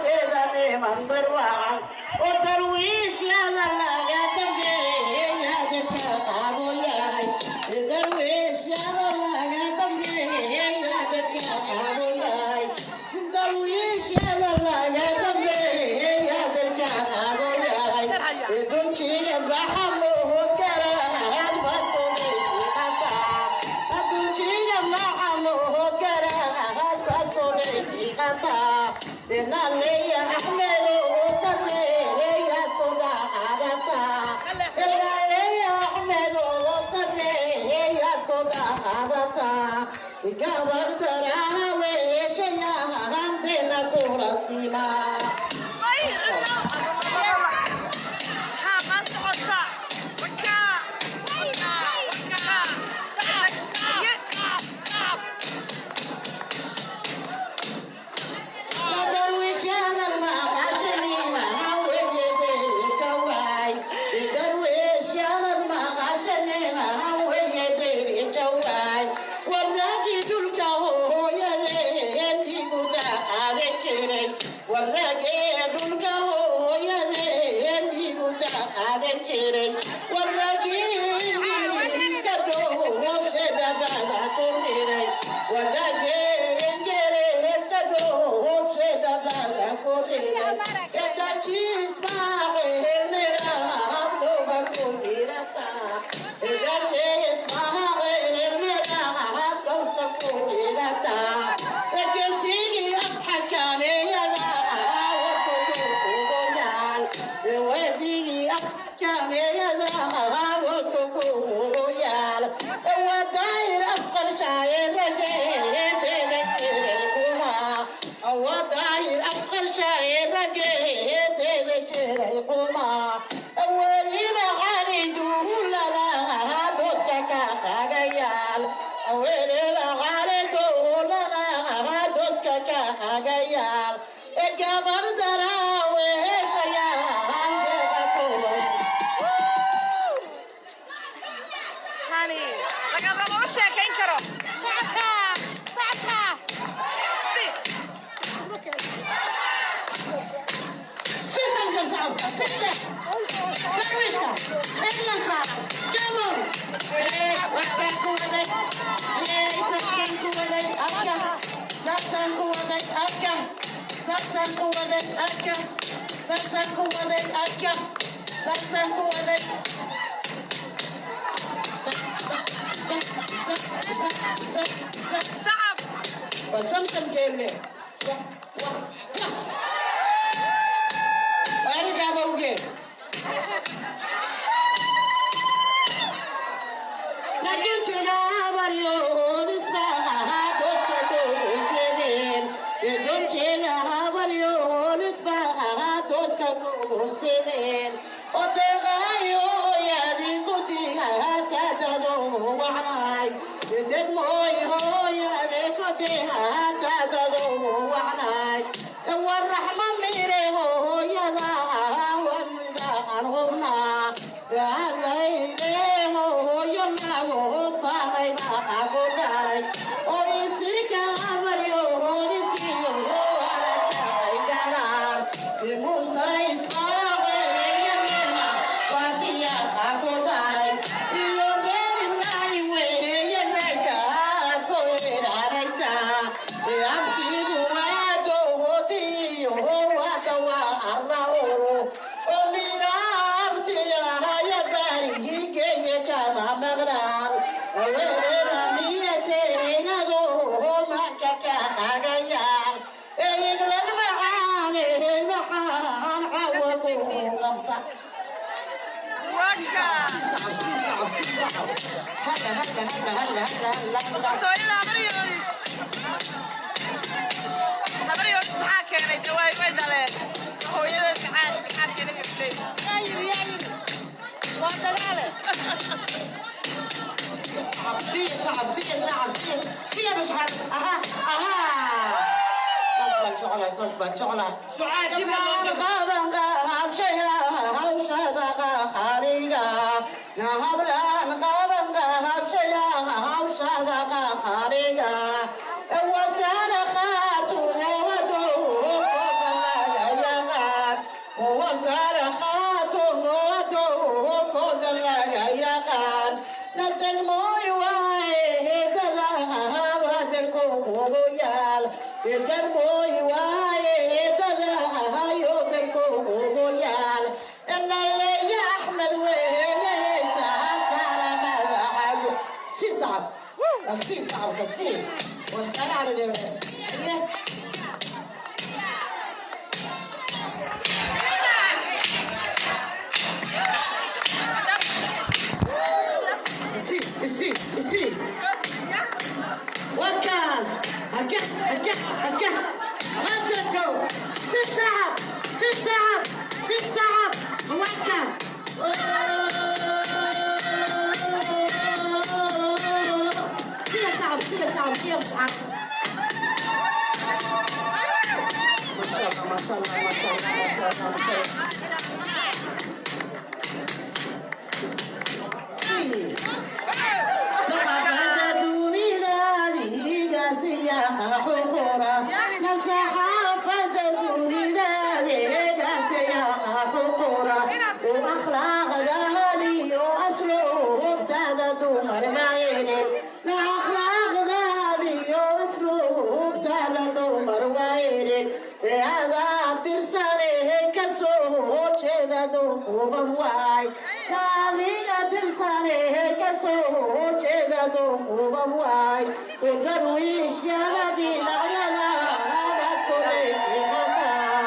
Jeeda niman darwacan oo darwiishyada laga dambeeya dadka qaabo yahay, darwiishyada laga dambeeya dadka qaabo yahay, darwiishyada laga dambeeya dadka qaabo yahay. Dunjiga Maxamuud Garaad baad ku dhiiqataa, dunjiga Maxamuud Garaad baad ku dhiiqataa, Dinaleya Axmed oo sarreeyaad ku dhaqaadataa, Dinaleya Axmed oo sarreeyaad ku dhaqaadataa, gabar daraaweeshayahandena kula simaa. Ay, haa, ma socota. Wakaa wakaa wakaa. Ye. Darwiishyada maqashani maxaa weeye derijawaay, darwiishyada maqashani maxaa weeye derijawaay, warraagii dhulka hooyadeen digu daqaadan jiray, warraagee dhulka hooyadeen digu daqaadan jiray, warraagii Ingiriiska dhoofshada bada ku riday, warraagee Ingiriiska dhoofshada bada ku riday, edajiismaaqeel miraad dhuba ku jirataa, edasheesmaaqeel miraad dhowsa ku jirataa, egesigii afxakameeyada warku kugu yaal, wedigii afxakameeyada warku kugu yaal, wadaayir afqarshaaye rageedeeda jiray kuma, wadaayir afqarshaaye rageedeeda jiray kuma, weliba cali duulada doodka ka hagayaal, weliba cali duulada doodka ka hagayaal, gabar daraaweeshayaan deeda kuwa. Hani lagamama sheekayn karo. Sacabka, sacabka. Si. Si samsam sacabka sida darwiishka igla saar. Come on. Waxbaan ku waday, saasaan ku waday afka, saasaan ku waday afka, saasaan ku waday afka, saasaan ku waday afka, saasaan ku waday. Stop, stop, stop, stop, stop, stop. Sacab. Waa Samsam Geelle. Wah, wah, wah. Arigaaba ugeed. Laakiin jilaabaryoon dadka dhuusideen, idun jilaabaryoon dadka dhuusideen, odeeqaayo yaadi ku dihatadado wacnay, dad mooy hooyade ku dihatadado wacnay, waraxma mire hooyada wamidaan hubnaa alayde hooyo nago faanay baa ku dhalay oo isika baryo horisiyo aragtay garaan Musa Ismaaciil waafiya ku dhalay iyo reer Ibraahim weeye ragaad ku ilaalaysaa, abtigu waa doodiyo wadawa arao oo miraabtiyahaya baarigigeye kama maqnaan weerera miyateynado manka ka hagayaan eyiglan macaane maxaan cawa ku qabta. Waka. Si sacab, si sacab, si sacab. Halla halla halla halla halla halla halla. Tooyada Habar Yoonis. Habar Yoonis maxaa keenay? Dee way dhaleen hooyadeed macaan. Maxaa keenay bay kuleeyihin? Yaa yiri, yaa yiri waa dagaale. Sacab, si sacab, si sacab, si siya mashxar. Aha aha, saas baan jeclahay, saas baan jeclahay. Sucaad, dib ha loo Gabdhaan qaban qaabshaya hawshada qaxariga, nahablaan qaban qaabshaya hawshada qaxariga, wasana khaatumo. Darmooy waaye dadahayo darkoogo yaal naleya Axmed weeleysasaramadacayo si sacab si sacabka si wasalaam. Si si si wakaas haka haka haka hatato si sacab si sacab si sacab waka sida sacab sida sacab siya مش عارفه. ما شاء الله، ما شاء الله، ما شاء الله، ما شاء الله، ما شاء الله. Si saxaafadda dunida adiga siyaha xuqura na saxaafadda dunida adiga siyaha xuqura u akhlaaqdaadiyo asluubtaada dumar maaynin na akhlaaqdaadiyo asluubtaada dumar waaynin adaa tirsanee kasoo jeeda duuban waay adiga tirsanee kasoo jeeda duuban waay darwiishyada dhinacyada baad ku leehataa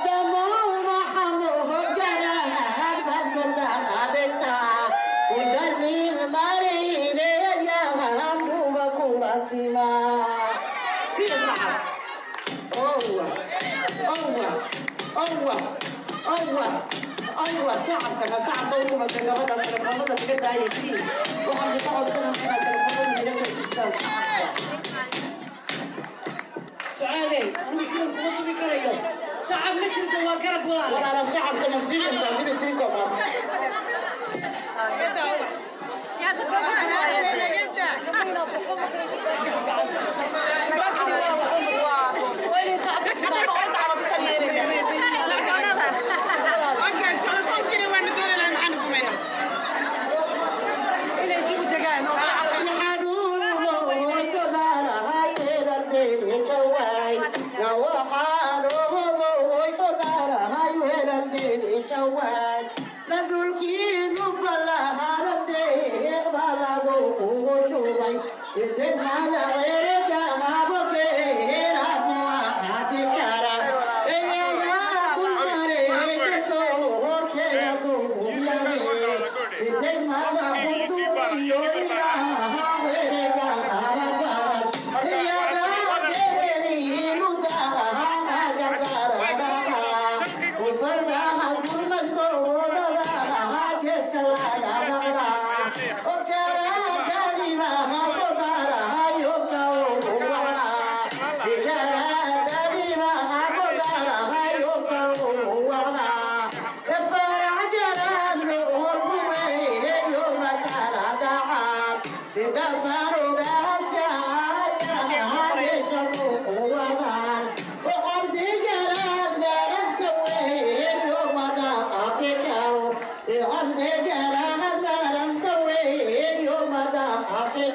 damow maxamuud garaad baad ku dhaqadhigtaa udaliil mariideyahan duba kula simaa sida sacab. Owa owa owa owa owa sacabkana sacabka u tumata gabadha. Telefoonada naga daaya, please. Waxaan idinka codsanaa inaad telefoonada naga joojisaan. Sucaadey, anigu sidan kuma tumi karayo. Sacab ma jirto, waa garab walaale. Walaala, sacabka ma sii kartaa mina sii koobnaad? Waa inay sacab ku tumaan. Okay, telefoonkina waanu doonaynaa, maxaanu kumaynaa? Inay dib u tagaan oo sacab.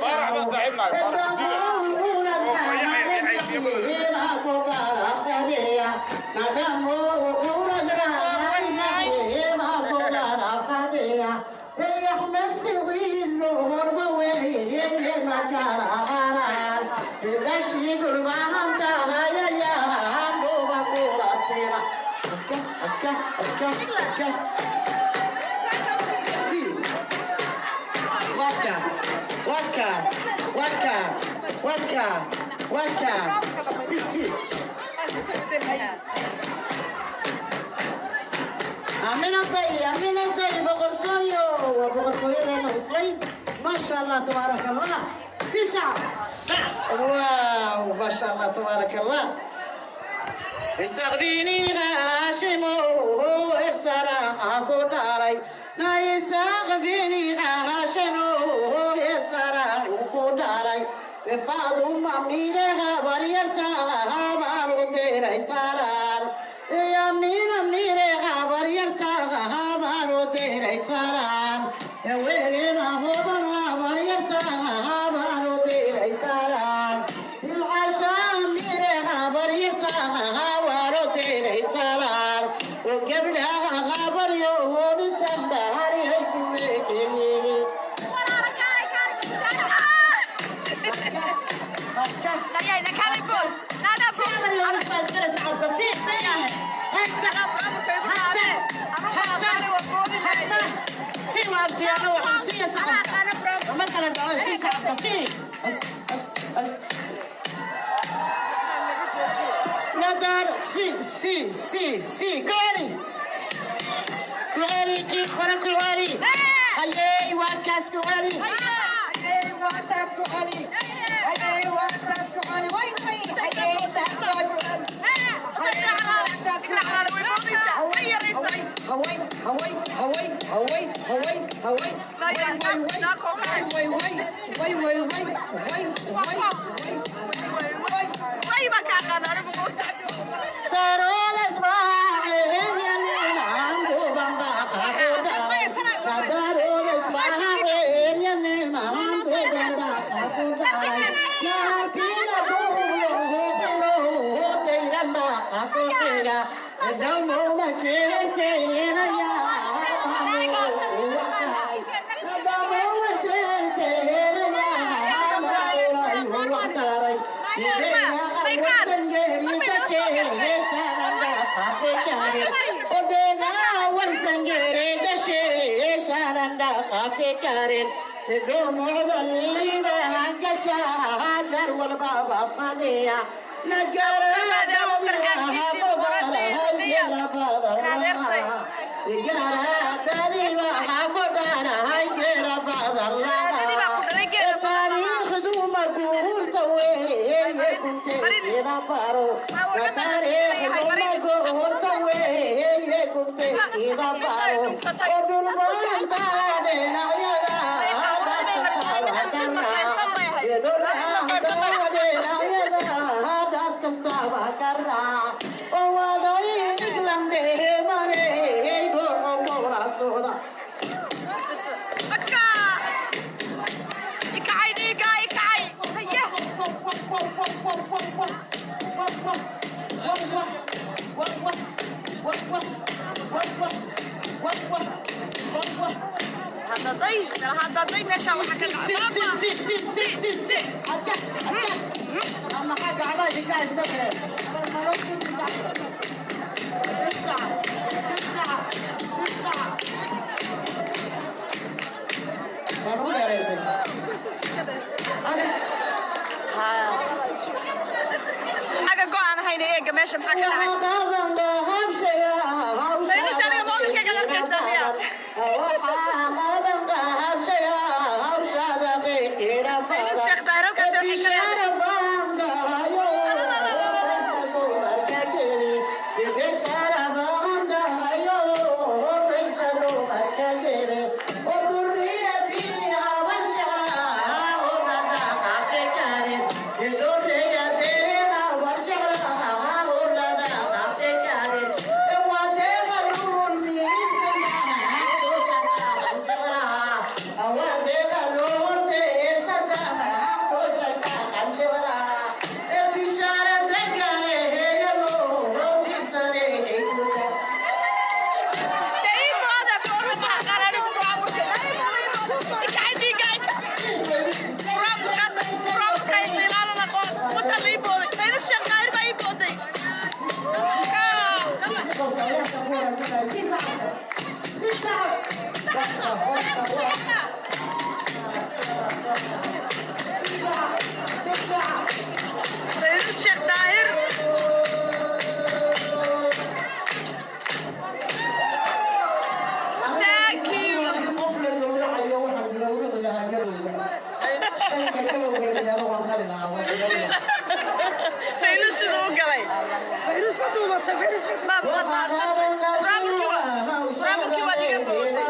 Faarax baan saaxiibnahay, Faarax Jiga. Si. Waka, waka, waka, waka, waka. Si, si. Aminatay, aminatay, boqortooyo. Waa boqortooyadeena cuslayd. Maasha Allah, tabaaraka Allah. Si sac. Wow, maasha Allah, tabaaraka Allah. Isaaq bini Haashimo hersaraha ku dhalay na Isaaq bini Haashimo hersaraha ku dhalay Faaduma mireha baryarta baan u diray saraan Yamina mireha baryarta baan u diray saraan Weelina hodan baryarta baan u diray saraan. Si, si, si, ku celi, ku celi, kii hore ku celi. Hayey, waa kaas, ku celi. Hayey, waa taas, ku celi. Hayey, waa taas, ku celi. Way way. Hayey, taas waa ku celi. Hayey, waa taas ku celi. Haway, haway, haway, haway, haway, haway, haway. Way way way. Way way way way way way way way way way. Darool Ismaaciil yamin duban baa ku daray. Darool Ismaaciil yamin duban baa ku daray. Naartiina duulo dayran baa ku xiga. Dawmo ma jirtayna yaa dawmo ma jirtayna yaa wax taray. Taariikhdu maguurta weeye kunteeda baro, taariikhdu maguurta weeye kunteeda baro, oo dhulbaanta dhinacyada dad kastaba ka raac oo waday England marey goco kula socda. Ikacay dhiiga, ikacay. Haye. Hadaday, hadaday, meesha waxa ka dhacay. Xagga go-aan hayna eega, meesha maxaa ka dhacay? Saynis, aniga moobilkayga arkaysaa miya? Saynis Sheekh Daahir halkaasi waxay ka leedahay. Dee booda, booda ma aqaan anigu baaburka. Ikacay dhiiga, ikacay. Buraamburkaas, buraamburka ay qiilaalan aqoon. Wata la ii booday. Saynis Sheekh Daahir baa ii booday. Saynis Sheekh Daahir. Thank you. Qof la gowracayo waxaan gowrici lahaa gabowga, shayga gabowga la yidhahdo waan qali lahaa, waan gowrici. Fayrus siduu u galay. Fayrus ma duubatay? Fayrus. Ma waad mahadsantahay. Buraamburkii waad iga booday.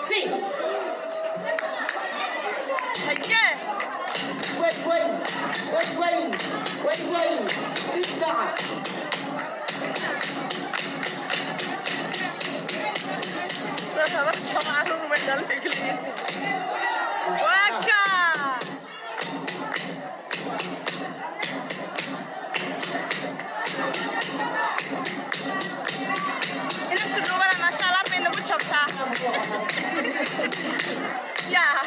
Sí. Haye. Way way way way way way si sacab. Soo habar jamac caruur way dhalay kulligiin. Waa kaa. Inagtu dhuubana maasha Allah bay nagu jabtaa. Yaa.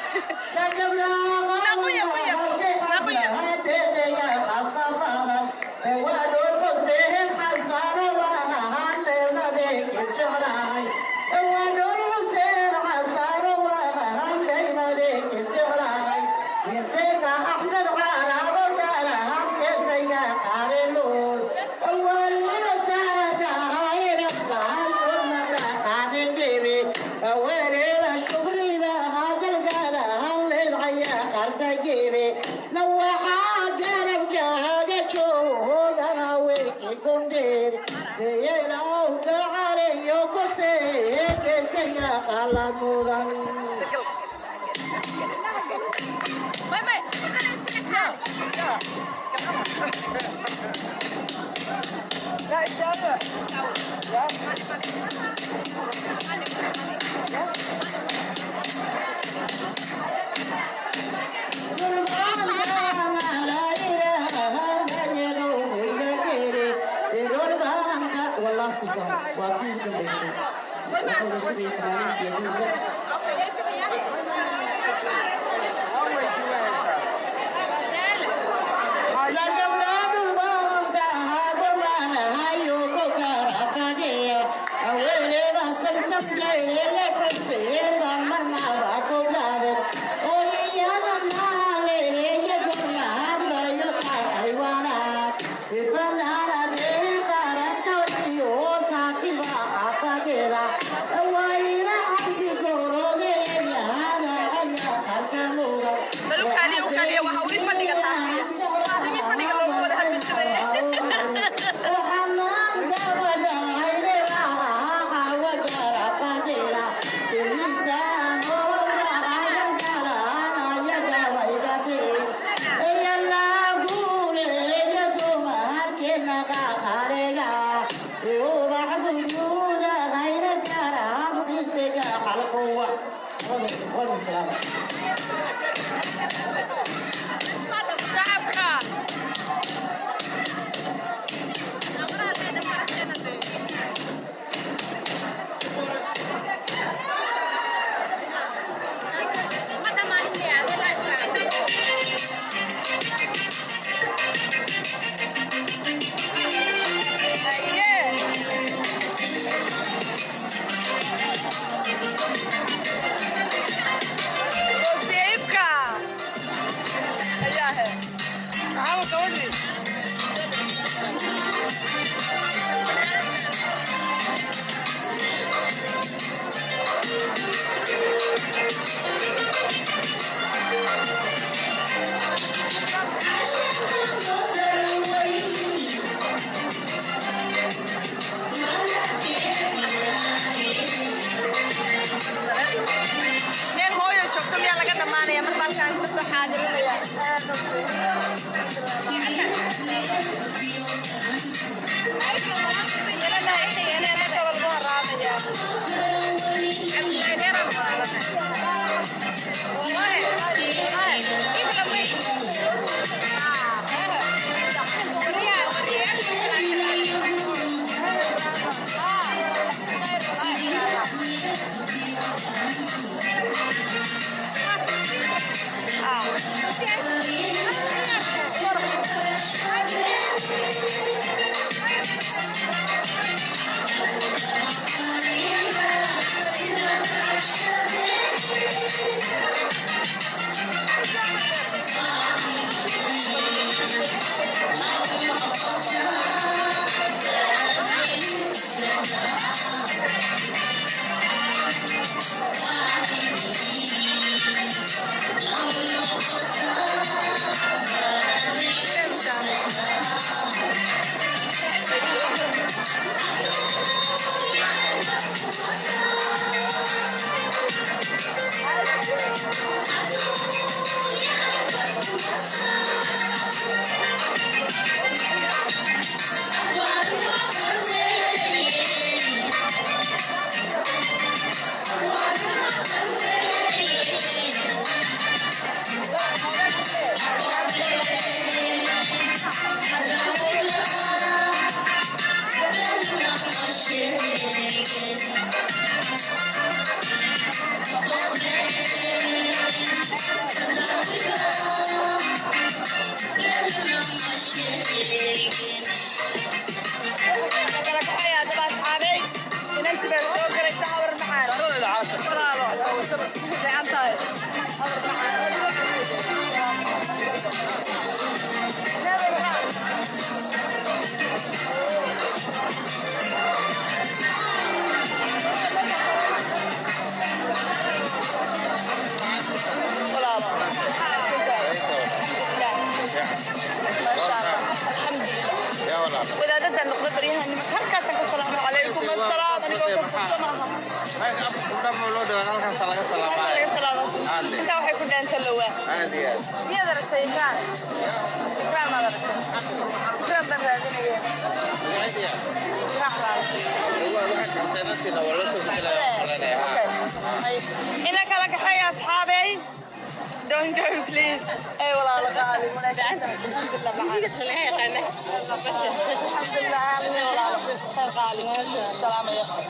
Balukaadi u kaadiya waxa uu fadhiga taasiya. Mid fadhiga loogu wada hadli jiray. Sacabka. Haye. Goosiibka. Ayaa he. Maxaa gabadhii? Meel hooyo joogto miyaa laga dhamaanaya mar baalkaan iska soo xaadirinaya. Ah. Baryahan nimanka halkaasaan ka salaamay. Calaykum assalaam. Anigoo ka furso maaha. Halkaas laga Halkaas salaamay. Laga salaama. Intaa waxay ku dhaanta lowaa. Aad iyo aad. Miyaad aragtay Ikraan? Ikraan maad aragtay? Ikraan baan raadinaya. Ikraan baan aragtay. Ina kala kaxeeya, asxaabey. Don't go, please. Ay, walaalo qaali. Alxamdulillah, macaan. Alxamdulillah, aalin walaalo. Khayr qaali. Salaam alaykum.